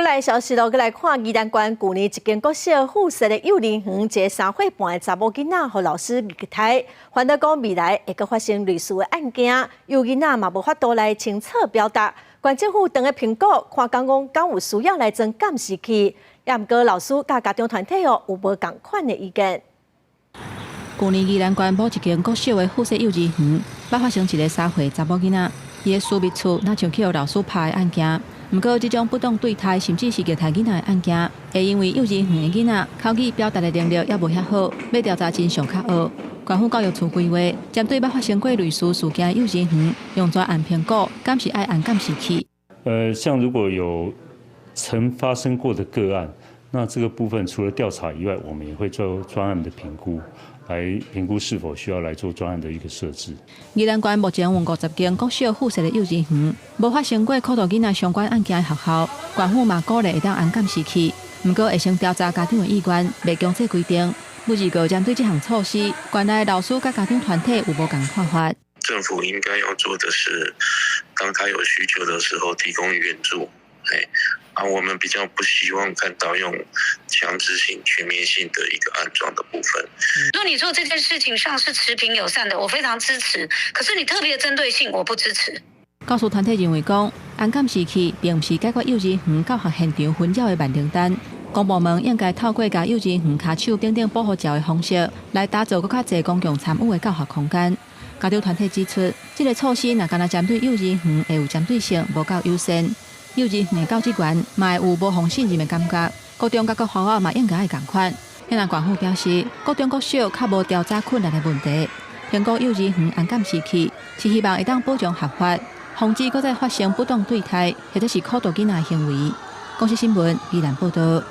閣來消息囉，閣來看宜蘭縣舊年一間國小附設的幼兒園，一个3歲半的查某囡仔，予老師虐待，煩惱講未來會閣發生類似的案件，幼囡仔嘛無法度來清楚表達。縣政府當咧評估，看講講敢有需要來裝監視器，也毋過老師佮家長團體哦有無仝款的意見。舊年宜蘭縣某一間國小的附設幼兒園，捌發生一个3歲查某囡仔，伊的私密處若像去予老師拍的案件。毋過，這種不當對待甚至是虐待囡仔的案件，會因為幼兒園的囡仔口語表達的能力猶無遐好，欲調查真相較學。縣府教育處規劃，針對捌發生過類似事件的幼兒園，用專案評估，敢是愛按監視器。像如果有曾發生過的個案，那這個部分除了調查以外，我們也會做專案的評估，來評估是否需要來做專案的一個設置。宜蘭縣目前有50間國小附設的幼兒園，無發生過苦毒囡仔相關案件的學校，縣府嘛鼓勵會當安監視器。毋過會先調查家長的意願，袂強制規定。不過針對這項措施，縣內老師佮家長團體有無仝看法？政府應該要做的是，當他有需求的時候提供援助。哎，啊，我們比較不希望看到用強制性、全面性的一個安裝的部分。如果你做這件事情上是持平友善的，我非常支持。可是你特別針對性，我不支持。教師團體認為講，安監視器並毋是解決幼兒園教學現場紛擾的萬靈丹。公部門應該透過共幼兒園跤手等等保護罩的方式，來打造閣較濟公共參與的教學空間。家長團體指出，這个措施若干焦針對幼兒園會有針對性，無夠友善。幼兒園的教職員嘛會有無予信任的感覺，國中佮國小嘛應該愛仝款。現在縣府表示，國中國小較無調查困難的問題，評估幼兒園安監視器是希望會當保障合法，防止閣再發生不當對待或者是苦毒囡仔的行為。公視新聞，宜蘭報導。